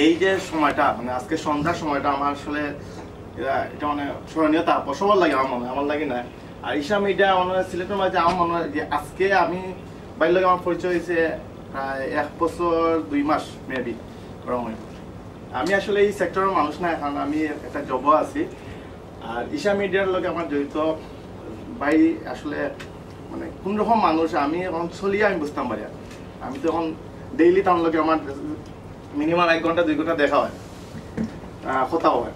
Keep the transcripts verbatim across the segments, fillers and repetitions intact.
এই যে সময়টা, মানে আজকে সন্ধ্যার সময়টা আমার আসলে এটা, এটা মানে স্মরণীয়তা, সবার লাগে আমার মনে হয়, আমার লাগে না। আর ঈশা মিডিয়া মানে সিলেটের মাঝে আমার মনে হয় যে আজকে আমি ভাইর লগে আমার পরিচয় হয়েছে প্রায় এক বছর দুই মাস মেবি, ওরকম হইব। আমি আসলে এই সেক্টরের মানুষ না, এখন আমি একটা জবও আছি। আর ঈশা মিডিয়ার লগে আমার জড়িত ভাই আসলে মানে কোন রকম মানুষ, আমি এখন চলিয়ে আমি বুঝতাম পারি না। আমি তো এখন ডেইলি তার লগে আমার মিনিমাম এক ঘন্টা দুই ঘন্টা দেখা হয়, আহ, কথা হয়।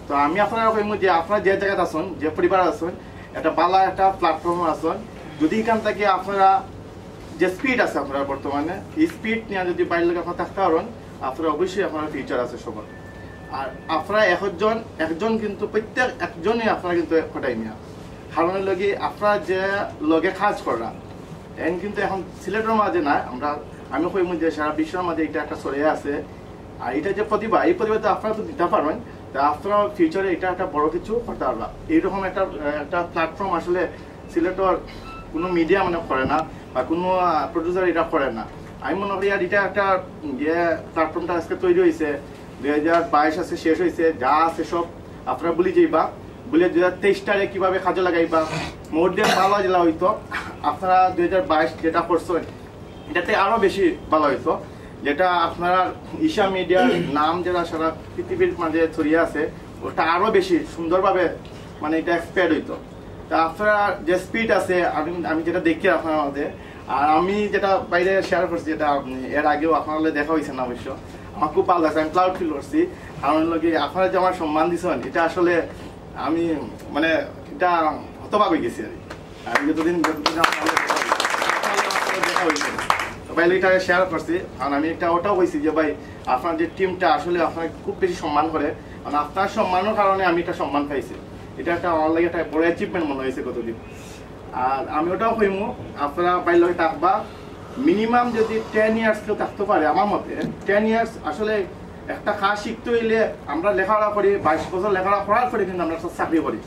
তো আমি আপনারা কইমু যে আপনারা যে জায়গাত আছেন, যে পরিবার আছেন, একটা ভালো একটা প্ল্যাটফর্ম আছেন, যদি এখান থেকে আপনারা যে স্পিড আছে আপনারা বর্তমানে, এই স্পিড নিয়ে যদি ভাইর লগে আপনারা থাকতে পারেন, আপনারা অবশ্যই আপনারা ফিউচার আছে সবার। আর আপনারা একজন একজন কিন্তু প্রত্যেক একজনই আপনারা কিন্তু একটা মিয়া, কারণ হলো কি আপনারা যে লগে কাজ করা, এন কিন্তু এখন সিলেটের মাঝে না, আমরা আমি কইমু যে সারা বিশ্বর মাঝে এটা একটা ছড়িয়ে আছে। আর এটা যে প্রতিভা, এই প্রতিভা তো আপনারা তো দিতে পারবেন, তা আপনারা ফিউচারে এটা একটা বড় কিছু করতে পারবা। এইরকম একটা একটা প্ল্যাটফর্ম আসলে সিলেটর কোনো মিডিয়া মানে করে না, বা কোনো প্রডিউসার এটা করে না। আমি মনে করি আর এটা একটা ইয়ে প্ল্যাটফর্মটা আজকে তৈরি হয়েছে, দুই হাজার বাইশ আছে, শেষ হয়েছে, যা আছে সব আপনারা ভুলে যাইবা, ভুলে দুই হাজার তেইশটারে কীভাবে কাজে লাগাইবা, মোর দিয়ে ভালো জেলা হইতো। আপনারা দুই হাজার বাইশ যেটা করছেন, এটাতে আরও বেশি ভালো হইতো, যেটা আপনারা ঈশা মিডিয়ার নাম যেটা সারা পৃথিবীর মাঝে ছড়িয়ে আছে, ওটা আরও বেশি সুন্দরভাবে মানে এটা এক্সপ্যান্ড হইতো। তা আপনারা যে স্পিড আছে, আমি আমি যেটা দেখি আপনার মধ্যে, আর আমি যেটা বাইরে শেয়ার করছি, যেটা উম, এর আগেও আপনার লগে দেখা হয়েছে না অবশ্য, আমার খুব ভালো লাগছে, আমি প্রাউড ফিল করছি। কারণ হলো কি, আপনারা যে আমার সম্মান দিচ্ছেন, এটা আসলে আমি মানে এটা হতবাক হয়ে গেছি আর কি। আমি যতদিন যতদিন আপনার লগে দেখা হয়েছে, আপনার লগে আমার সাথে দেখা হয়েছে না। তো ভাই, এটা শেয়ার করছি, কারণ আমি একটা ওটাও কইছি যে ভাই, আপনার যে টিমটা আসলে আপনার খুব বেশি সম্মান করে, কারণ আপনার সম্মানের কারণে আমি একটা সম্মান পাইছি। এটা একটা আমার লাগে একটা বড় অ্যাচিভমেন্ট মনে হয়েছে কতদিন। আর আমি ওটাও কইমু, আপনারা ভাইর লগে থাকবা, মিনিমাম যদি টেন ইয়ার্স কেউ থাকতে পারে, আমার মতে টেন ইয়ার্স আসলে একটা কাজ শিখতে হইলে আমরা লেখাপড়া করি, বাইশ বছর লেখাপড়া করার পরে কিন্তু আমরা একটা চাকরি করি।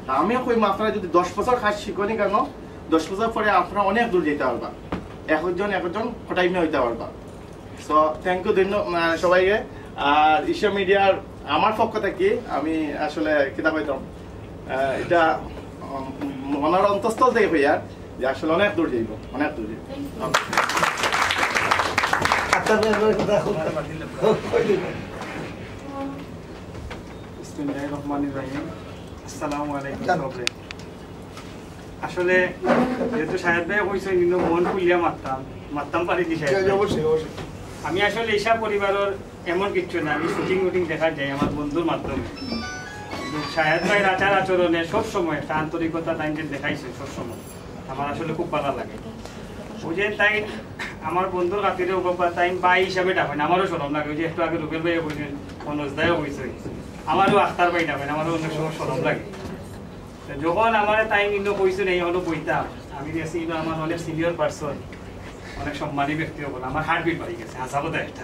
তা আমিও কইমু, আপনারা যদি দশ বছর কাজ শিখনি কেন, দশ বছর পরে আপনারা অনেক দূর যেতে পারবা, একজন একজন কটাইমে হইতে পারবা। সো থ্যাংক ইউ ধন্য আহ, সবাইকে। আর ঈশা মিডিয়ার আমার পক্ষ থেকে আমি আসলে কিতা কইতাম, আহ, এটা উম, মনের অন্তঃস্থল থেকে কইয়ার যে আসলে অনেক দূর যাইব, অনেক দূর যাইব। আপনার ব্যাপারে কথা হোক। হোক, কই দিন। বিসমিল্লাহির রহমানির রহিম। আসসালামু আলাইকুম সবরে। আসলে যেহেতু শাহেদ ভাই কইছেন, কিন্তু মন খুলিয়া মারতাম, মারতাম পারি কি শাহেদ জি, ভাই? অবশ্যই, অবশ্যই। আমি আসলে ঈশা পরিবারের এমন কিচ্ছু না, আমি শুটিং উটিং দেখা যায় আমার বন্ধুর মাধ্যমে। কিন্তু শাহেদ ভাইর আচার আচরণে সব সময় একটা আন্তরিকতা তাই যে দেখাইছে সব সময়, আমার আসলে খুব ভালো লাগে। ওই যে তাই আমার বন্ধুর খাতিরে ও বাবা তাই ভাই হিসাবে ডাকেন, আমারও শরম লাগে। ওই যে একটু আগে রুবেল ভাইও কইছেন, মনোজ দাইও কইছে, আমারও আখতার ভাই ডাকেন, আমারও অনেক সময় শরম লাগে। তো যখন আমার তাই কিন্তু কইছে নেই হলো বইতাম, আমি গেছি কিন্তু আমার অনেক সিনিয়র পার্সন, অনেক সম্মানী ব্যক্তি হবো, আমার হার্টবিট বাড়ি গেছে, হাসা কথা একটা।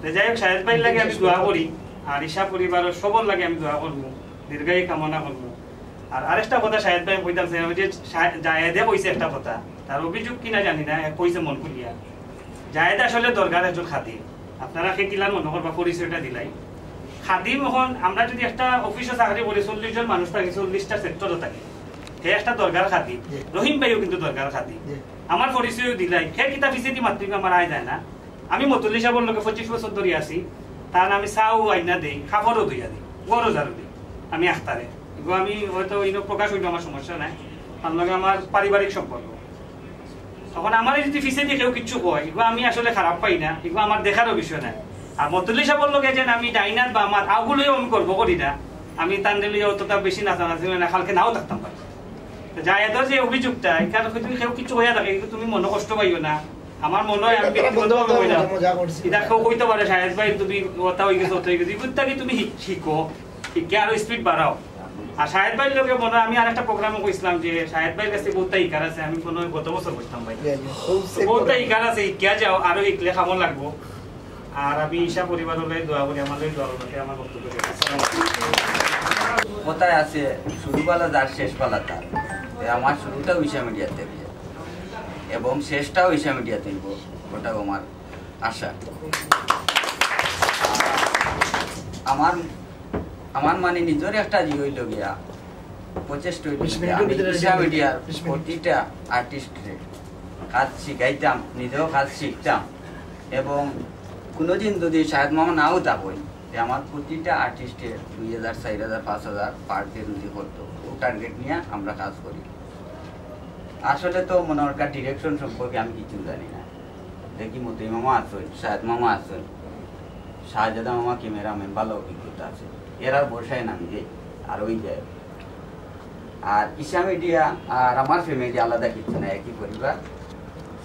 তো যাই হোক, শাহেদ ভাইর লাগে আমি দোয়া করি, আর ঈশা পরিবারের সবর লাগে আমি দোয়া করবো, দীর্ঘায়ু কামনা করবো। আর আরেকটা কথা শাহেদ ভাই কইতাম চাই, ওই যে শা- জায়েদে কইছে একটা কথা, তার অভিযোগ কিনা জানি না, কইছে মন খুলিয়া। জায়েদ আসলে দরকার একজন খাদিম। আপনারা কে কিলার মনে করবা পরিচয়টা দিলাই। খাদিম এখন আমরা যদি একটা অফিসে চাকরি করি, চল্লিশ জন মানুষ থাকি, চল্লিশটা সেক্টরও থাকি, হে একটা দরকার খাদিম। রহিম ভাইও কিন্তু দরকার খাদিম। আমার পরিচয়ও দিলাই, হে কিতা পিছেদি মাততে আমার আয় যায় না। আমি মতল্লি সাহেবর লগে পঁচিশ বছর ধরে আছি, তার আমি চাও আইনা দেই, কাপড়ও ধুইয়া দেই, ঘরও ঝাড়ু দেই, আমি আখতারে। এগুলো আমি হয়তো ইনো প্রকাশ হইলো আমার সমস্যা নাই, তার লগে আমার পারিবারিক সম্পর্ক। তখন আমার যদি পিছেদি কেউ কিচ্ছু কয়, এগুলো আমি আসলে খারাপ পাই না, এগুলো আমার দেখারও বিষয় নাই। আর মতল্লি সাহেবর লগে যেন আমি ডাইনাত বা আমার আগুলোই আমি গর্ব করি না, আমি তান লইয়া অতটা বেশি নাচানাচি হয় না, কালকে নাও থাকতাম পারি। তো জায়েদর যে অভিযোগটা, এখানে যদি কেউ কিছু হইয়া থাকে, কিন্তু তুমি মনে কষ্ট পাইও না। আমার মনে হয় আমি ব্যক্তিগতভাবে কইলাম, মজা করছি। এটা কেউ কইতে পারে, শাহেদ ভাই তুমি কথা হয়ে গেছে, অত হয়ে গেছে, এগুলো থাকি তুমি শিখ- শিখো, শিখে আরো স্পিড বাড়াও। আর শাহেদ ভাইর লগে মনে হয় আমি আরেকটা প্রোগ্রামে কইছিলাম যে শাহেদ ভাইর কাছে বহুতটা শিকার আছে, আমি মনে হয় গত বছর করতাম ভাই। Yeah, yeah. খুব তো safe বহুতটা করে। শিকার আছে, শিখিয়া যাও, আরো শিখলে কামো লাগবো। আর আমি ঈশা পরিবার হলে দোয়া করি, আমার লগে দোয়া করবো, আমার বক্তব্য শেষ। কথায় আছে, শুরু পালা যার, শেষ পালা তার। এ আমার শুরুটাও ঈশা মিডিয়াতে হইব এবং শেষটাও ঈশা মিডিয়াতে হইব, ওটাও আমার আশা। আমার আমার মানে নিজর একটা জি অইল গিয়া, প্রচেষ্টা অইল গিয়া, আমি ঈশা মিডিয়ার প্রতিটা আর্টিস্টরে কাজ শিখাইতাম, নিজেও কাজ শিখতাম। এবং কোনোদিন যদি শাহেদ মামা নাও থাকইন, তে আমার প্রতিটা আর্টিস্টে দুই হাজার, চার হাজার, পাঁচ হাজার পার ডে যদি করতো, ও টার্গেট নিয়া আমরা কাজ করি। আসলে তো মনে হয় ডিরেকশন সম্পর্কে আমি কিছু জানি না। দেখি মতই মামা আছইন, শাহেদ মামা আছইন, শাহজাদা মামা ক্যামেরাম্যান, ভালো অভিজ্ঞতা আছে। এরার বর্ষায় নামি যাই, আর ওই যায়। আর ঈশা মিডিয়া আর আমার ফ্যামিলি আলাদা কিচ্ছু না, একই পরিবার।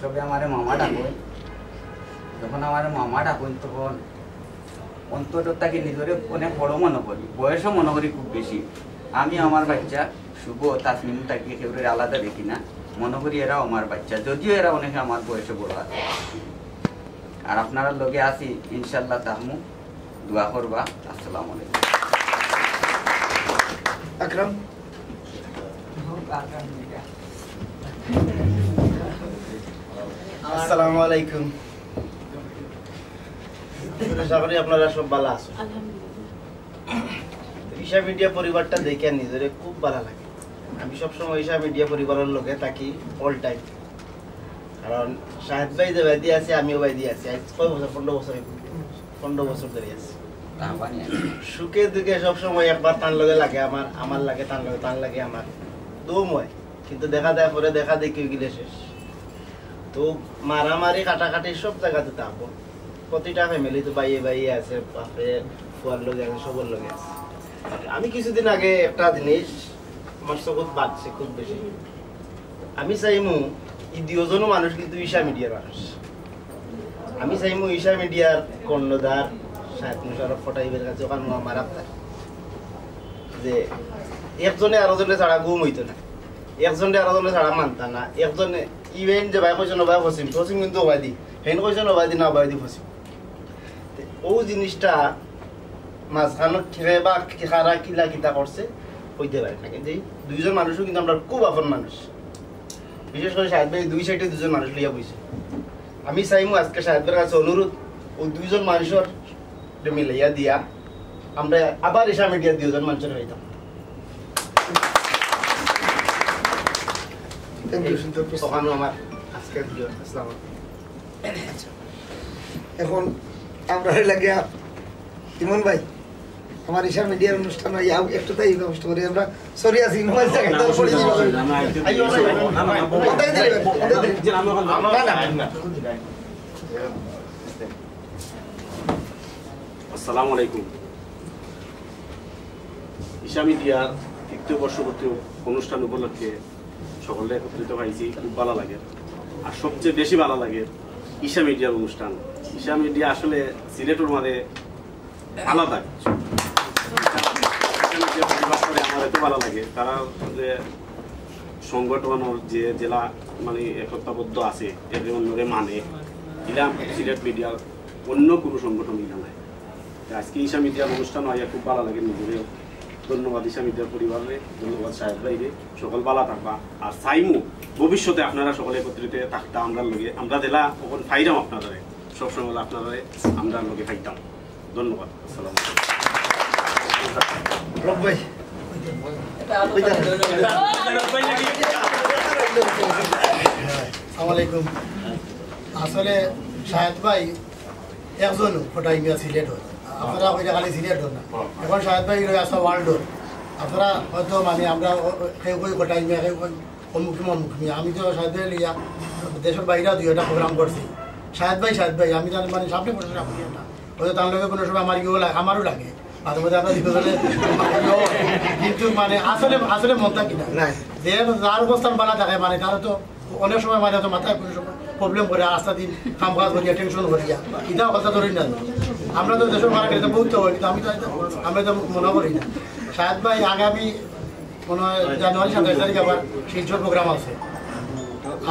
সবে আমারে মামা ডাকইন। যখন আমারে মামা ডাকইন, তখন অন্তর থাকি নিজরে অনেক বড় মনে করি, বয়সও মনে করি খুব বেশি। আমি আমার বাচ্চা শুভ, তাসনিম থাকি কেউরে আলাদা দেখি না, মনে করি এরাও আমার বাচ্চা, যদিও এরা অনেকে আমার বয়সে বড় আছে। আর আপনারার লগে আছি, ইনশাল্লাহ থাকমু, দোয়া করবা। আসসালামু আলাইকুম। আকরাম। আসসালামু আলাইকুম। আশা করি আপনারা সব ভালো আছেন। আলহামদুলিল্লাহ। ঈশা মিডিয়া পরিবারটা দেখে নিজরে খুব ভালো লাগে। আমি সবসময় ঈশা মিডিয়া পরিবারের লগে থাকি, অল টাইম। কারণ শাহেদ ভাই যে বায়দি আছে, আমিও বায়দি আছি। আজ কয় বছর? পনেরো বছর, পনেরো বছর ধরে আছি। সুখে দুঃখে সবসময় একবার তার লগে লাগে আমার, আমার লাগে তার লগে, তার লাগে আমার। দম হয়, কিন্তু দেখা যায় পরে দেখা দেখি গেলে শেষ। তো মারামারি কাটাকাটি সব জায়গাতে থাকবো। প্রতিটা ফ্যামিলি তো ভাইয়ে ভাইয়ে আছে, বাপে ফুয়ার লগে আছে, সবর লগে আছে। আমি কিছুদিন আগে একটা জিনিস আমার চকুত বাজছে খুব বেশি। আমি চাইমু, এই দুইজনও মানুষ কিন্তু ঈশা মিডিয়ার মানুষ। আমি চাইমু ঈশা মিডিয়ার কর্ণধার শাহেদ মুশারফ ফটাইবের কাছে ওখানে আমার আপনার যে একজনে আরো জনে ছাড়া ঘুম হইতো না, একজনে আরো জনে ছাড়া মানতা না, একজনে ইভেন যে ভাই কইছেন, "ও ভাই ফসিম, ফসিম কিন্তু ওবায়দি, হেন কইছেন ওবায়দি না ওবায়দি ফসিম।" তে ও জিনিসটা মাঝখানো কে বা কে কারা কিলা কিতা করছে, কইতে পারি না। কিন্তু এই দুইজন মানুষও কিন্তু আমরা খুব আপন মানুষ, বিশেষ করে শাহেদ ভাই দুই সাইডে দুজন মানুষ লইয়া বইছে। আমি চাইমু আজকে শাহেদ ভাইয়ের কাছে অনুরোধ, ও দুইজন মানুষের মিলাইয়া দিয়া আমরা আবার ঈশা মিডিয়ার দুইজন মানুষের হইতাম। থ্যাংক ইউ, সুন্দর প্রশ্ন। ওখানেও আমার আজকের ভিডিও। আসসালামু আলাইকুম। এখন আমরা লাগিয়া ইমন ভাই, আমার ঈশা মিডিয়ার অনুষ্ঠান হয়, আউ একটু তাই কষ্ট করি আমরা। সরি আছি, নয় জায়গায় তাও পড়ে দিবি। আইও, আইও, আইও। না, না, না, না, না, না, না, না। না, না। আসসালামু আলাইকুম। ঈশা মিডিয়ার তৃতীয় বর্ষপূর্তি অনুষ্ঠান উপলক্ষে সকলে একত্রিত হয়েছি, খুব ভালো লাগে। আর সবচেয়ে বেশি ভালো লাগে ঈশা মিডিয়ার অনুষ্ঠান। ঈশা মিডিয়া আসলে সিলেটের মাঝে আলাদা কিছু। ঈশা মিডিয়া পরিবার করে আমার এত ভালো লাগে, তারা যে সংগঠনর যে জেলা মানে একতাবদ্ধ আছে, একে অন্যরে মানে, ইলা সিলেট মিডিয়ার অন্য কোনো সংগঠন ইলা নাই। তো আজকে ঈশা মিডিয়ার অনুষ্ঠান হইয়া খুব ভালো লাগে নিজেরে। ধন্যবাদ ঈশা মিডিয়ার পরিবারে, ধন্যবাদ শাহেদ ভাইরে, সকল ভালো থাকবা। আর চাইমু ভবিষ্যতে আপনারা সকলে একত্রিত থাকতা আমরার লগে, আমরা জেলা এখন পাইরাম আপনারারে, সবসময় আপনারারে আমরার লগে পাইতাম। ধন্যবাদ। আসসালামু আলাইকুম। রব ভাই। আসসালামু আলাইকুম। আসলে শাহেদ ভাই একজন ফটাই মিয়া সিলেট হয়। আপনারা কইরা খালি সিলেট হয় না। এখন শাহেদ ভাই রয়ে আসা ওয়ার্ল্ড হয়। আপনারা হয়তো মানে আমরা ও-, ও-, কেউ কই ফটাই মিয়া, কেউ কই অমুক মিয়া, অমুক মিয়া। আমি তো শাহেদ ভাই লইয়া দেশের বাইরে দুই একটা প্রোগ্রাম করছি। শাহেদ ভাই, শাহেদ ভাই, আমি জানি মানে সামনে বসে সামনে একটা। হয়তো তার লগে কোনো সময় আমার ইয়েও লাগে, আমারও লাগে। মাঝে মধ্যে আমরা দুজনে কিন্তু মানে আসলে, আসলে মনটা কি না? নাই। যে যার অবস্থান বালা থাকে মানে তারা তো অনেক সময় মানে তো মাথায় কোনো সময় প্রবলেম করে, আস্তা দিন কাম কাজ করিয়া, টেনশন করিয়া, এটা কথা ধরি না। আমরা তো দেশের মারা গেলে তো বলতে হয়, কিন্তু আমি তো এটা, আমরা তো মনে করি না। শাহেদ ভাই আগামী মনে হয় জানুয়ারি সাতাইশ তারিখ আবার শিলচর প্রোগ্রাম আছে।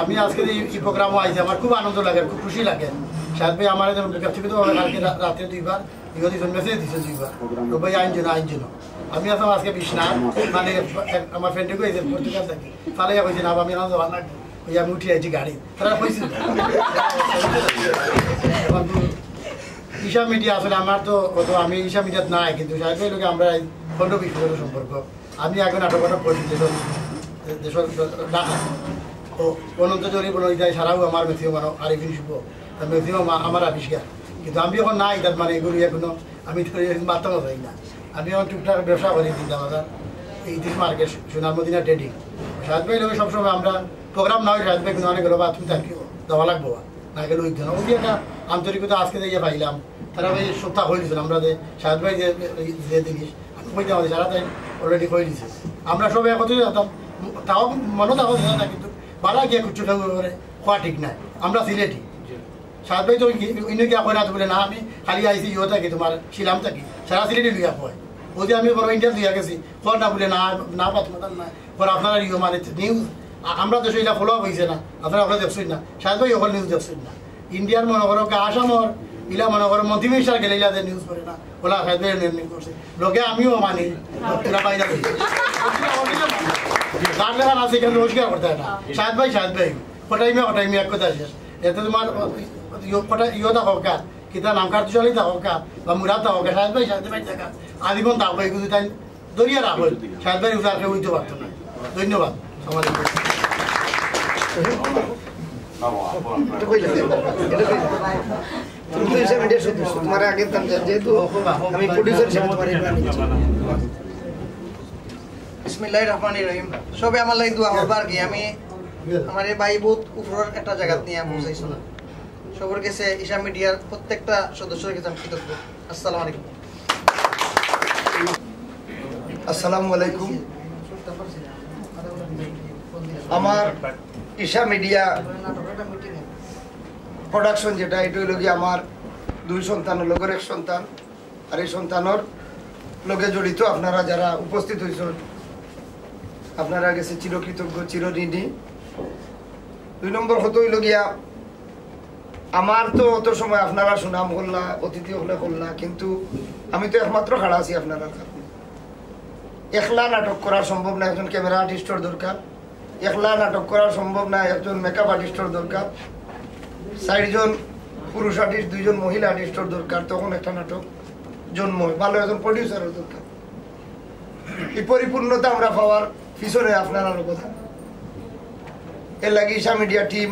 আমি আজকে এই, এই প্রোগ্রামও আইছি, আমার খুব আনন্দ লাগে, খুব খুশি লাগে। শাহেদ ভাই আমার একজন ব্যক্তিগতভাবে কালকে রা-, রাত্রে দুইবার, ইয়ে দিয়েছেন, মেসেজ দিয়েছেন দুইবার। তো ভাই আইন যেন, আইন যেন। আমি আসলাম আজকে বিছনা, মানে এক-, আমার ফ্রেন্ডে কইছে পর্তুগাল থাকি। তাহলে কইছে না, আমি এখন যাওয়া লাগবে। ওই আমি উঠে আইছি গাড়ি। তারা কইছে না। এখন তো ঈশা মিডিয়া আসলে আমার তো অত, আমি ঈশা মিডিয়াত নাই, কিন্তু শাহেদ ভাইর লগে আমরা এই পনেরো বিশ বছর সম্পর্ক। আমি আগে নাটক টাটক করছি দেশর, দেশর ঢাকা। তো অনন্ত জলিল, বলো, ইতাই ছাড়াও আমার ম্যাক্সিমাম আরো আরিফিন শুভ, তা ম্যাক্সিমাম আমার আবিষ্কার। কিন্তু আমি এখন নাই, তার মানে এগুলো এখনো আমি তো এই মারতাম চাই না। আমি এখন টুকটাক ব্যবসা করি, চিন্তা ভাবনা, এই ইতিশ মার্কেট, সোনার মদিনা ট্রেডিং। শাহেদ ভাইর লগে সবসময় আমরা প্রোগ্রাম না হয় শাহেদ ভাই কিন্তু অনেক গেলো বা তুমি থাকিও, দেওয়া লাগবো বা। না গেলে ওই জন্য ওই একটা আন্তরিকতা আজকে যাইয়া পাইলাম। তারা ভাই সপ্তাহ হয়ে দিয়েছিল, আমরা যে শাহেদ ভাই যে, যে জিনিস আমি কইতে আমাদের সারা টাইম অলরেডি হয়ে দিছে। আমরা সবাই একত্রে যেতাম, তাও মনে থাকো না, কিন্তু বাড়া গিয়ে কুচ্ছু কেউ করে খোয়া ঠিক নাই। আমরা সিলেটি। শাহেদ ভাই তো ইনো গিয়া কয় না, তো বলে, "না, আমি খালি আইছি ইয়ে থাকি, তোমার শিলাম থাকি, সারা সিলেটি লইয়া কয়।" ওই যে আমি বড় ইন্ডিয়া লইয়া গেছি, কর না বলে, "না, না, পাত মাতান না।" পর আপনারা ইয়ে মানে নিউজ, আ-, আমরা দেশে ইলা ফলো হইছে না, আপনারা ওখানে দেখছেন না, শাহেদ ভাই ওখানে নিউজ দেখছেন না। ইন্ডিয়ার মনে করো, কা-, আসামর, ইলা মনে করো, মন্ত্রী মিনিস্টার গেলে ইলা যে নিউজ করে না, ওলা শাহেদ ভাই নিউজ করছে। লোকে আমিও মানি, তোরা বাইরে হইছে। তার লেখা আছে, এখানে অস্বীকার করতে হয় না। শাহেদ ভাই, শাহেদ ভাই, কটাই মিয়া, কটাই মিয়া, এক কথা শেষ। এতে তোমার ইয়ে, কটাই ইয়ে থাকো কা, কিতা নাম কার্তুশালী থাকো কা, বা মুরাদ থাকো কা, শাহেদ ভাই, শাহেদ ভাই থাকা, আজীবন থাকবো, এগুলো তাই ধরিয়া রাখো, শাহেদ ভাই উজাড় কেউ হইতে পারতো না। ধন্যবাদ। আমার এটা কইলে, এটা কইলে। তুমি তো হিসাবে মিডিয়ার সদস্য, তোমার আগে তার যেহেতু আমি প্রডিউসার হিসেবে তোমার এগুলো নিচ্ছি। বিসমিল্লাহির রহমানির রহিম। সবে আমার লাগি দোয়া করবা আর কি। আমি আমার এই ভাই বহুত উপরের একটা জায়গা নিয়ে পৌঁছাইছিল। সবার কাছে, ঈশা মিডিয়ার প্রত্যেকটা সদস্যের কাছে আমি কৃতজ্ঞ। আসসালামু আলাইকুম। আসসালামু আলাইকুম। আমার ঈশা মিডিয়া প্রোডাকশন, যেটা, এটা হইল কি আমার দুই সন্তান, লগর এক সন্তান, আর এই সন্তানর লগে জড়িত আপনারা যারা উপস্থিত হইছেন, আপনারা গেছে চিরকৃতজ্ঞ, চিরঋণী। দুই নম্বর কথা হইল গিয়া, আমার তো অত সময় আপনারা সুনাম করলা, অতিথি হলে করলা, কিন্তু আমি তো একমাত্র খাড়া আছি আপনারার কারণে। একলা নাটক করা সম্ভব না, একজন ক্যামেরা আর্টিস্টর দরকার। একলা নাটক করা সম্ভব না, একজন মেকআপ আর্টিস্টর দরকার। চারজন পুরুষ আর্টিস্ট, দুইজন মহিলা আর্টিস্টর দরকার, তখন একটা নাটক জন্ম হয়। ভালো একজন প্রডিউসারের দরকার। এই পরিপূর্ণতা আমরা পাওয়ার পিছনে আপনারার অবদান। এর লাগি ঈশা মিডিয়া টিম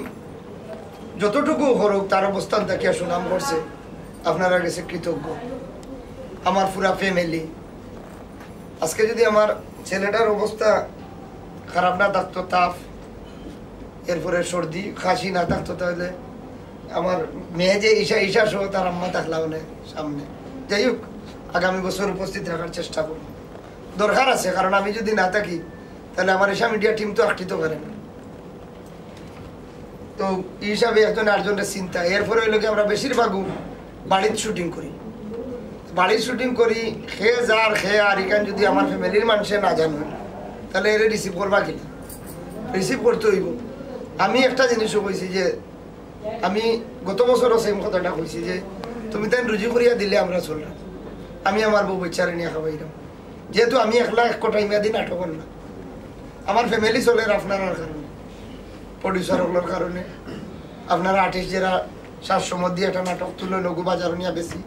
যতটুকু করুক, তার অবস্থান থাকিয়া সুনাম করছে, আপনারা গেছে কৃতজ্ঞ। আমার পুরা ফ্যামিলি, আজকে যদি আমার ছেলেটার অবস্থা খারাপ না থাকতো, তাপ, এরপরে সর্দি, খাসি না থাকতো, তাহলে আমার মেয়ে যে ঈশা, ঈশা সহ তার আম্মা থাকলা অনে সামনে। যাই হোক, আগামী বছর উপস্থিত রাখার চেষ্টা করব। দরকার আছে, কারণ আমি যদি না থাকি, তাহলে আমার ঈশা মিডিয়া টিম তো আটকিতে পারে না। তো এই হিসাবে একজন আরেকজনরে চিন্তা। এরপরে হইল কি, আমরা বেশিরভাগও বাড়িত শুটিং করি, বাড়িত শুটিং করি, হে যার হে আর, এখান যদি আমার ফ্যামিলির মানুষে না জানো, তাহলে এরে রিসিভ করবা কিনা? রিসিভ করতে হইব। আমি একটা জিনিসও কইছি যে, আমি গত বছরও সেম কথাটা কইছি যে, তুমি তাই রুজি করিয়া দিলে আমরা চললাম, আমি আমার বউ বাচ্চারে নিয়ে খাওয়াইলাম। যেহেতু আমি একলা এক কটাই মেয়াদি নাটক করলাম, আমার ফ্যামিলি চলের আপনারার কারণে, প্রডিউসার অকলর কারণে। আপনারা আর্টিস্ট যারা সাতশো মধ্যে একটা নাটক তুলে লঘু বাজারও নিয়ে বেশি,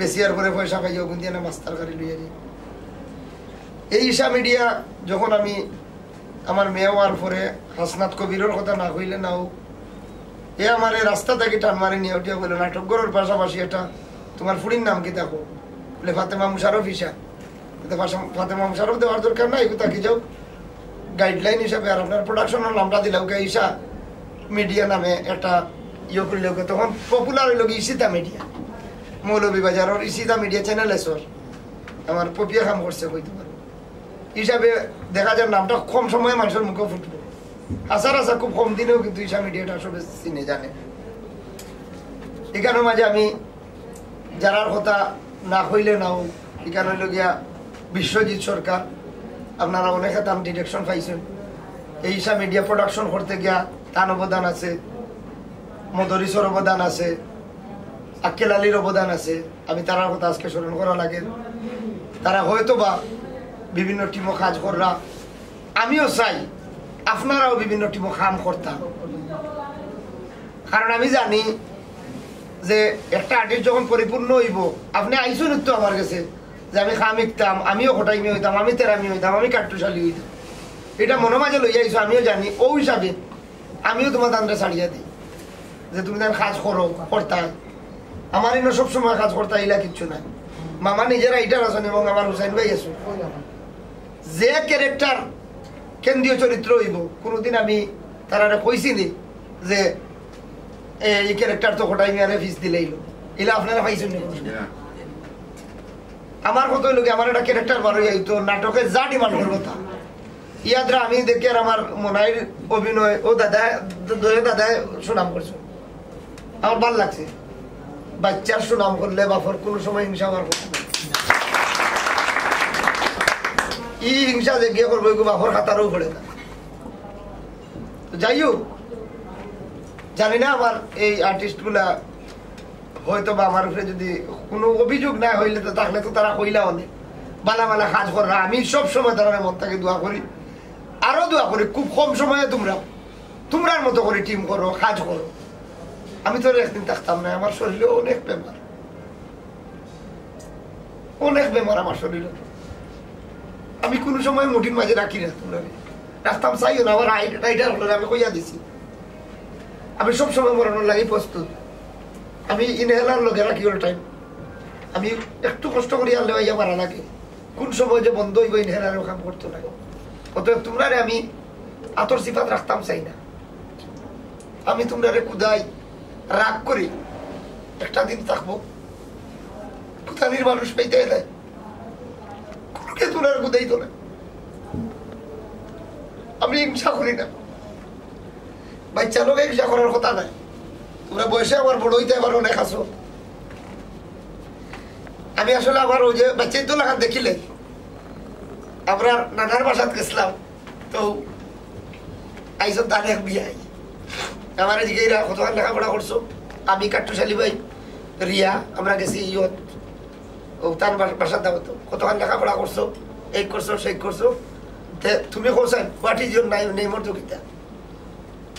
বেশি আর পরে পয়সা পাই, ওগুন দিয়ে না মাস্টার গাড়ি লইয়া যাই। এই ঈশা মিডিয়া যখন আমি আমার মেয়ে হওয়ার পরে হাসনাত কবিরর কথা না কইলে না হোক, এ আমার এই রাস্তা থাকি টান মারি নিয়ে উঠিয়া বলে, "নাটক ঘরর পাশাপাশি এটা তোমার ফুড়ির নাম কি দেখো?" বলে, "ফাতেমা মুশারফ ঈশা।" তো ফাতেমা মুশারফ দেওয়ার দরকার নাই, এটা কি যাও গাইডলাইন হিসাবে। আর আপনার প্রোডাকশনের নামটা দিলাম কে, ঈশা মিডিয়া নামে একটা ইয়ে করলে ওকে, তখন পপুলার হইল কি ইশিতা মিডিয়া, মৌলভীবাজারের ইশিতা মিডিয়া চ্যানেল আছে, আমার পপিয়া কাম করছে, কইতে পারবো। হিসাবে দেখা যায় নামটা কম সময়ে মানুষের মুখে ফুটবে। আসার আসা খুব কম দিনেও কিন্তু ঈশা মিডিয়াটা সবে চিনে জানে। এখানের মাঝে আমি যারার কথা না কইলে নাও, এখানে হইল গিয়া বিশ্বজিৎ সরকার, আপনারা অনেকে তার ডিরেকশন পাইছেন। এই ঈশা মিডিয়া প্রোডাকশন করতে গিয়া তার অবদান আছে, মদরিসর অবদান আছে, আক্কেল আলীর অবদান আছে। আমি তারার কথা আজকে স্মরণ করা লাগে। তারা হয়তো বা বিভিন্ন টিমও কাজ কররা, আমিও চাই আপনারাও বিভিন্ন টিমও কাম করতা, কারণ আমি জানি যে একটা আর্টিস্ট যখন পরিপূর্ণ অইবো, আপনে আইছইন তো আমার গেছে যে আমি খাম ইকতাম, আমিও কটাইমি অইতাম, আমি তেরামি অইতাম, আমি কাট্টুশালী অইতাম, ইটা মনো মাঝে লইয়া আইছো, আমিও জানি। অউ হিসাবে আমিও তুমার তানরে ছাড়িয়া দেই যে তুমি তান কাজ করো, করতায়। আমার ইনো সব সময় কাজ করতায়, ইলা কিচ্ছু নাই। মামা নিজে রাইটার আছইন এবং আমার হুসাইন ভাই আছইন, যে ক্যারেক্টার কেন্দ্রীয় চরিত্র অইবো, কুনুদিন আমি তারারে কইছি নি যে এ, ই ক্যারেক্টার তো কটাই মিয়ারে ফিস দিলাইলো, ইলা আপনারা পাইছইন নি? আমার কথা অইলো কি, আমার একটা ক্যারেক্টার বার অইয়া আইতো, নাটকে যা ডিমান্ড করবো তা। ইয়াদরা আমি দেখি আর আমার মনাইর অভিনয়, ও দাদা, দ-, দ-, দাদা সুনাম করছে, আমার ভালা লাগছে। বাচ্চার সুনাম করলে বাপর কুনু সময় হিংসা অওয়ার কথা না। ই হিংসা যে গিয়া করবো, এগু বাপর খাতারও পড়ে না। তো যাই হোক, জানি না আমার এই আর্টিস্ট গুলা হয়তো বা আমার উপরে যদি কুনু অভিযোগ না অইলে তো, তাইলে তো তারা কইলা অনে ভালা ভালা কাজ কররা। আমি সব সময় তারার মন থাকি দোয়া করি, আরো দোয়া করি, খুব কম সময়ে তুমরা তুমরার মতো করি টিম করো, কাজ করো। আমি তো একদিন থাকতাম না, আমার শরীরে অনেক বেমার, অনেক বেমার আমার শরীরে। আমি কুনু সময় মুঠির মাঝে রাখি না তুমরারে, রাখতাম চাইও না। আমার রাইট-, রাইটার অকলরে আমি কইয়া দিছি, আমি সব সময় মরণর লাগি প্রস্তুত। আমি ইনহেলার লগে রাখি all time। আমি একটু কষ্ট করি আনলে আইয়া মারা লাগে, কুন সময় যে বন্ধ অইবো, ইনহেলারেও কাম করতো না। অতএব তুমরারে আমি আতর সিফাত রাখতাম চাই না। আমি তুমরারে কুদাই রাগ করি, একটা দিন থাকবো। কুদানির মানুষ পাইতে দেয়, কুনুকে তুমরারে কুদাইতো না। আমি হিংসা করি না, বাচ্চা লগে হিংসা করার কথা নাই। তুমরা বয়সে আমার বড় অইতে আবার অনেক আছো। আমি আসলে আমার ওই যে বাচ্চাই তো লাগান দেখিলে, আমরা নানার বাসাত গেছিলাম, তো আইসো তার এক বিয়াই। আমার এদিকে এরা কতখান লেখাপড়া করছো, আমি কাট্টুশালী ভাই, রিয়া, আমরা গেছি ইয়ত, ও তার বাস-, বাসার দাওয়াত। কতখান লেখাপড়া করছো, এই করছো, সেই করছো, তে তুমি কও চাইন, what is your name, name অর্থ কিতা?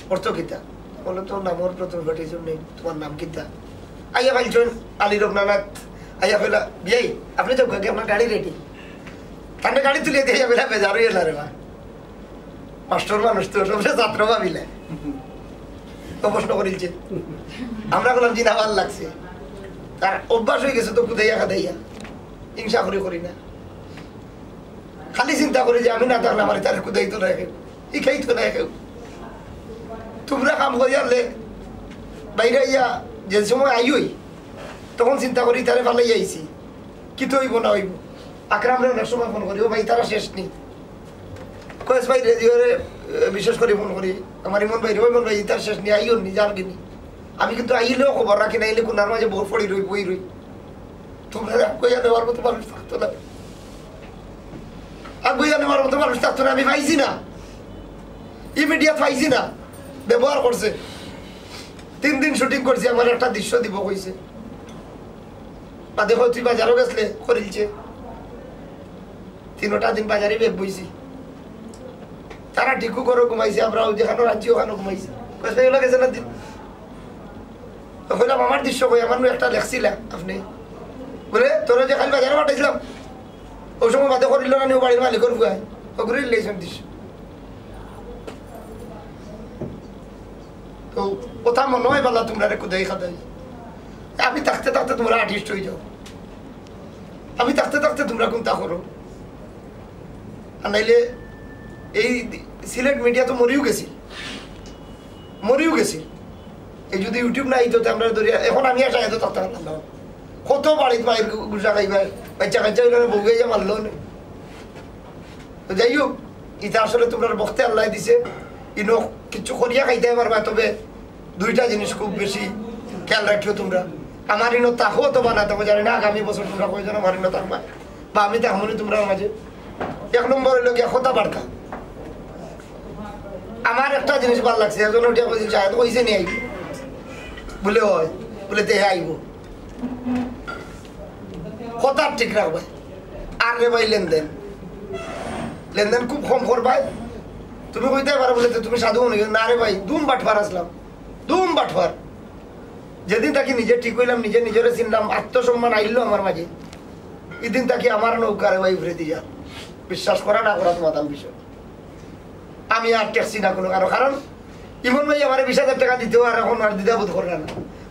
অর্থ কিতা? বলে, "তোর নাম অর্থ তো what is your name, তোমার নাম কিতা?" আইয়া পাইলছইন আলী রঘুনাথ, আইয়া কইলা, "বিয়াই, আপনি তো আপনার গাড়ি রেডি।" তাহলে গাড়ি তুলিয়া দিয়ে আইয়া কইলা, "বেজার অইয়া না রে বা, মাস্টর মানুষ তো, সবরে ছাত্র ভাবিলে।" তো প্রশ্ন করিলছে, আমরা বললাম, "জি না, ভালা লাগছে।" তার অভ্যাস অই গেছে তো কুদাইয়া কাদাইয়া, হিংসা করি করি না। খালি চিন্তা করি যে আমি না থাকলে আমার তারে কুদাইতো না কেউ, হিকাইতো না কেউ। তুমরা কাম করি আনলে বাইরে আইয়া যে সময় আইওই, তখন চিন্তা করি তারে ফালাই আইছি, কিতা অইবো না অইবো। আকরামরে অনেক সময় ফোন করি, "ও ভাই, তারা শেষ নি।" কয়েস ভাই রেডিওরে, এ, বিশেষ করি ফোন করি, আমার ইমন ভাই, "ও ইমন ভাই, ইতার শেষ নি, আইও নি, যার কি নি।" আমি কিন্তু আইলেও খবর রাখি না, আইলে কুনার মাঝে বই পড়ি রই, বই রই। তুমরা আগ বইয়া নেওয়ার মতো মানুষ থাকতো না, আগ বইয়া নেওয়ার মতো মানুষ থাকতো না। আমি পাইছি না, ইমিডিয়েট পাইছি না। ব্যবহার করছে, তিন দিন শুটিং করছি, আমার একটা দৃশ্য দিব কইছে। বাদে কয়, "তুই বাজারও গেছলে?" করিলছে। তিনোটা দিন বাজারে বেগ বইছি। তারা টিকু ঘরো ঘুমাইছে, আমরা ওই যেখানে রাখছি ওখানে ঘুমাইছি। কয়, "সেই ওলা গেছে না দিন?" তো কইলাম, "আমার দৃশ্য কই? আমার নু একটা লেখছিলা আপনি।" বলে, "তোরা যে খালি বাজারে পাঠাইছিলাম, ওই সময় বাদে করিল না নি, ও বাড়ির মালিকর ফুয়ায়।" ও ঘুরে রিলেশন দৃশ্য। তো কথা মনে হয় বালা, তুমরারে কুদাই খাদাই। আমি থাকতে থাকতে তুমরা আর্টিস্ট অই যাও, আমি থাকতে থাকতে তুমরা কুন্তা করো। আর নাইলে এই সিলেট মিডিয়া তো মরিও গেছিল, মরিও গেছিল। এই যদি YouTube না আইতো, তে আমরা ধরিয়া, এখন আমি আশা এত থাকতে পারতাম না। কত বাড়িত মাইর গু-, গুসা খাইবায়, বাচ্চা কাচ্চা অইলে বউ গাইয়া মারলো না। তো যাই হোক, ইটা আসলে তুমরার বখতে আল্লায় দিছে, ইনো কিছু করিয়া খাইতায় পারবায়, তবে দুইটা জিনিস খুব বেশি খেয়াল রাখিও তুমরা। আমার ইনো থাকো অথবা না থাকো, জানি না আগামী বছর তুমরা কয়জন আমার ইনো থাকবায়, বা আমি থাকমু নি তুমরার মাঝে। এক নম্বর অইলো গিয়া কথাবার্তা। আমার একটা জিনিস ভালা লাগছে, একজন উঠিয়া কইছে, "শাহেদ কইছে নি আইবো?" বলে, "অয়।" বলে, "তে হে আইবো।" কথা ঠিক রাখবায়। আর রে ভাই, লেনদেন, লেনদেন খুব কম করবায়। তুমি কইতায় পারো বলে, "তে তুমি সাধু মনে করি?" না রে ভাই, দুম বাটপার আছলাম, দুম বাটপার। যেদিন থাকি নিজে ঠিক অইলাম, নিজে নিজরে চিনলাম, আত্মসম্মান আইলো আমার মাঝে, ইদিন থাকি আমার নৌকারে ভাই উপরে দিয়া বিশ্বাস করা না করা তোমার দাম বিষয়। আমি আর ঠেকছি না কোনো কারো, কারণ ইমন ভাই আমারে বিশ হাজার টাকা দিতেও আর এখন আর দ্বিধাবোধ করে না।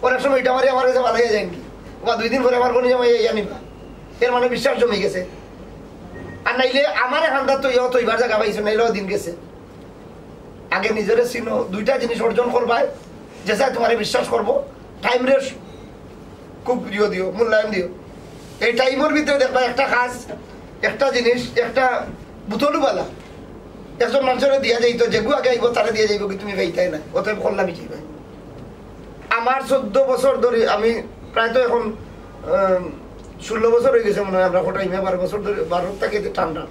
অনেক সময় এটা আমারে আমার কাছে বাধাইয়া যায় কি, বা দুই দিন পরে আমার বোন জামাই ইয়া নিবা, এর মানে বিশ্বাস জমি গেছে। আর নাইলে আমারে হান্দাত তো ইয়া তো এবার জায়গা পাইছো, নাইলেও দিন গেছে। আগে নিজরে চিনো, দুইটা জিনিস অর্জন করবায়, যে চায় তোমারে বিশ্বাস করবো, টাইমরে খুব প্রিয় দিও, মূল্যায়ন দিও। এই টাইমর ভিতরে দেখবা একটা কাজ, একটা জিনিস, একটা বোতলও বালা একজন মানুষরে দিয়া যাইতো, যেগু আগে আইবো তারে দিয়া যাইবো, কি তুমি পাইতায় না, অতএব করলাম কি ভাই। আমার চোদ্দ বছর ধরে আমি প্রায় তো এখন আম, ষোলো বছর হয়ে গেছে মনে হয় আমরা কোটা ইমে বারো বছর ধরে, বারো থেকে টান টান।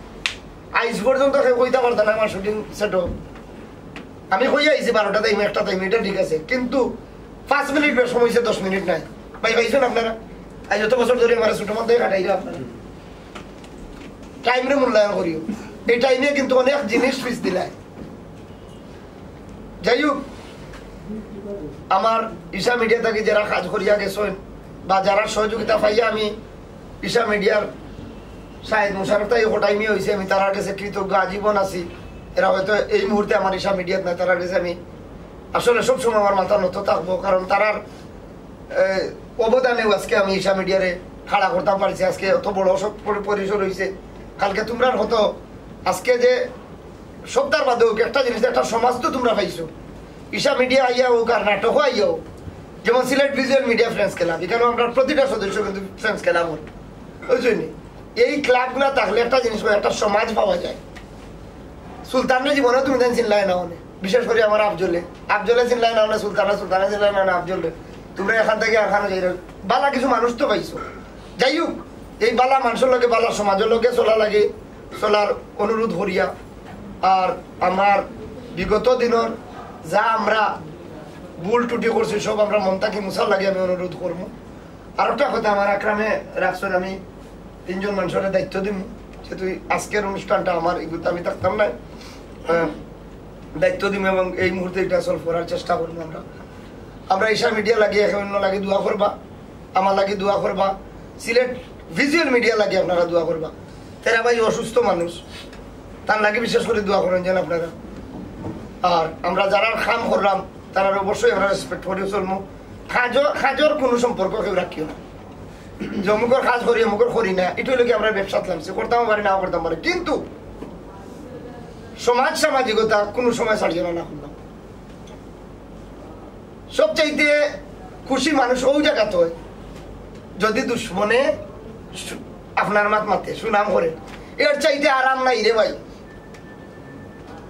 আইজ পর্যন্ত কেউ কইতা পারতা না আমার শুটিং সেটও। আমি কই আইছি বারোটা টাইমে, একটা টাইমে, এটা ঠিক আছে, কিন্তু পাঁচ মিনিট বেশ সময় হইছে, দশ মিনিট নাই। ভাই পাইছেন আপনারা? আজ যত বছর ধরে আমার ছোট মধ্যে কাটাইলে আপনারা টাইমরে মূল্যায়ন করিও। এই টাইমে কিন্তু অনেক জিনিস পিছ দিলায়। যাই হোক, আমার ঈশা মিডিয়া থাকি যারা কাজ করিয়া গেছেন বা যারা সহযোগিতা পাইয়া আমি ঈশা মিডিয়ার শাহেদ মুশারফ তাই ওটাই নিয়ে হয়েছে, আমি তারার কাছে কৃতজ্ঞ আজীবন আছি। এরা হয়তো এই মুহূর্তে আমার ঈশা মিডিয়াত নাই, তারার কাছে আমি আসলে সব সময় আমার মাথা নত থাকবো, কারণ তারার এ, অবদানেও আজকে আমি ঈশা মিডিয়ারে খাড়া করতাম পারছি। আজকে অত বড় সব পরি-, পরিসর হইছে। কালকে তোমরার হতো আজকে যে সপ্তাহ বাদে হোক, একটা জিনিস, একটা সমাজ তো তোমরা পাইছো। ঈশা মিডিয়া আইয়া হোক আর নাটকও আইয়া হোক, যেমন Sylhet visual media friends club, এখানেও আমরা প্রতিটা সদস্য কিন্তু ফ্রেন্ডস ক্লাব হল, বুঝছো নি? এই ক্লাবগুলা থাকলে একটা জিনিস হয়, একটা সমাজ পাওয়া যায়। সুলতানরে জীবনে তুমি দেন চিনলায় না অনে, বিশেষ করে আমার আফজলে, আফজলে চিনলায় না অনে সুলতানরে, সুলতানরে চিনলায় না অনে আফজলে। তোমরা এখান থেকে এখানে যাই না। বালা কিছু মানুষ তো পাইছো। যাই হোক, এই বালা মানুষের লগে, বালা সমাজের লগে চলা লাগে, চলার অনুরোধ করিয়া। আর আমার বিগত দিনের যা আমরা ভুল ত্রুটি করছি, সব আমরা মন থাকি মুছার লাগে আমি অনুরোধ করবো। আর একটা কথা, আমার আকরামে রাখছেন, আমি তিনজন মানুষের দায়িত্ব দিমু, যেহেতু আজকের অনুষ্ঠানটা আমার, এগুলো আমি থাকতাম না, আহ, দায়িত্ব দিমু এবং এই মুহূর্তে এটা সলভ করার চেষ্টা করবো আমরা। আমরা ঈশা মিডিয়া লাগে, এখন অন্য লাগে দোয়া করবা, আমার লাগে দোয়া করবা, সিলেট ভিজুয়াল মিডিয়া লাগে আপনারা দোয়া করবা। তেরা ভাই অসুস্থ মানুষ, তার লাগে বিশেষ করে দোয়া করেন যেন আপনারা। আর আমরা যারা কাম করলাম, তারা অবশ্যই আমরা রেসপেক্ট করিয়া চলমু। কাজর, কাজর কোনো সম্পর্ক কেউ রাখিও না। যে অমুকর কাজ করি, অমুকর করি না, এটা হইলে কি আমরা ব্যবসাত লামছি, করতামও পারি, নাও করতাম পারি, কিন্তু সমাজ সামাজিকতা কোনো সময় ছাড়িও না, না করলাম। সবচাইতে খুশি মানুষ ওই জায়গাত হয়, যদি দুশ্মনে সু-, আপনার মাত মাতে, সুনাম করে, এর চাইতে আরাম নাই রে ভাই।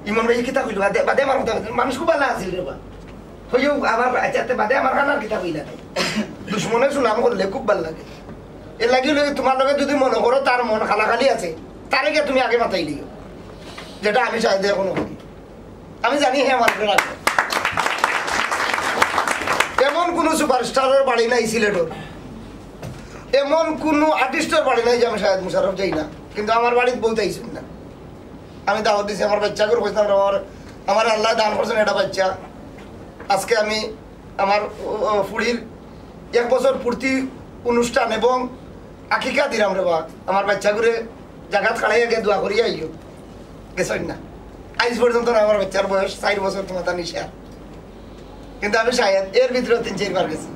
ইমন ভাই কিতা কইল, বাদে, বাদে আমার কথা, মানুষ খুব ভালা আছিল রে বা। হইও আবার আচ্ছা, তে বাদে আমার কানার কিতা কইলা তাই। দুশ্মনে সুনাম করলে খুব ভালা লাগে। এর লাগি হইলে তোমার লগে যদি মনে করো তার মন খালাখালি আছে, তারে গিয়া তুমি আগে মাতাই দিও, যেটা আমি চাই যে এখনো করি। আমি জানি হে আমার উপরে রাখবে। এমন কোনো সুপারস্টারের বাড়ি নাই সিলেটর, এমন কোনো আর্টিস্টের বাড়ি নাই যে আমি শাহেদ মুশাররফ যাই না, কিন্তু আমার বাড়িত বউত আইছইন না। আমি দাওয়াত দিছি আমার বাচ্চাগুরে, কইছিলাম, "আমার, আমার আল্লায় দান করছেন একটা বাচ্চা, আজকে আমি আমার, ও, ও, ফুড়ির এক বছর পূর্তি অনুষ্ঠান এবং আকিকা দিলাম রে বা, আমার বাচ্চাগুরে জাগাত খাড়াইয়া গিয়া দোয়া করিয়া আইও।" গেছইন না। আইজ পর্যন্ত না, আমার বাচ্চার বয়স চার বছর, তোমার তা নিশা। কিন্তু আমি শাহেদ এর ভিতরে তিন চারবার গেছি।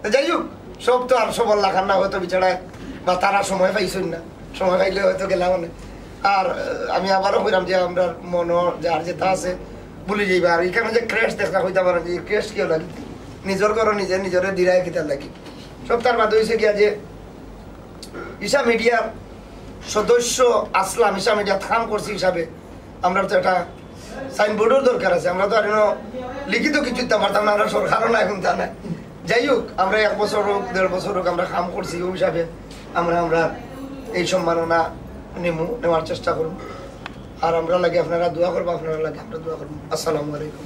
তো যাই হোক, সব তো আর সবর লাখান না, হয়তো বিচারায় বা তারা সময় পাইছইন না, সময় পাইলে হয়তো গেলাম অনে। আর, আহ, আমি আবারও কইলাম যে আমরা মনো যার যেটা আছে ভুলি যাইবা। আর এখানে যে ক্রেশ দেখলা, কইতা পারো যে ক্রেশ কিও লাগি, নিজর ঘরো নিজে নিজরে দিরায় কিতা লাগি। সব তার বাদে হইছে গিয়া যে ঈশা মিডিয়ার সদস্য আসলাম, ঈশা মিডিয়াত কাম করছি হিসাবে আমরা তো একটা সাইনবোর্ডের দরকার আছে। আমরা তো আর এনো লিখিত কিছু দিতে পারতাম না, আমরা সরকারও নাই, এখন তা নাই। যাই হোক, আমরা এক বছর হোক, দেড় বছর হোক, আমরা কাম করছি, ওই হিসাবে আমরা, আমরা এই সম্মাননা নেমু, নেওয়ার চেষ্টা করব। আর আমরা লাগে আপনারা দোয়া করবা, আপনারা লাগে আমরা দোয়া করব। আসসালামু আলাইকুম।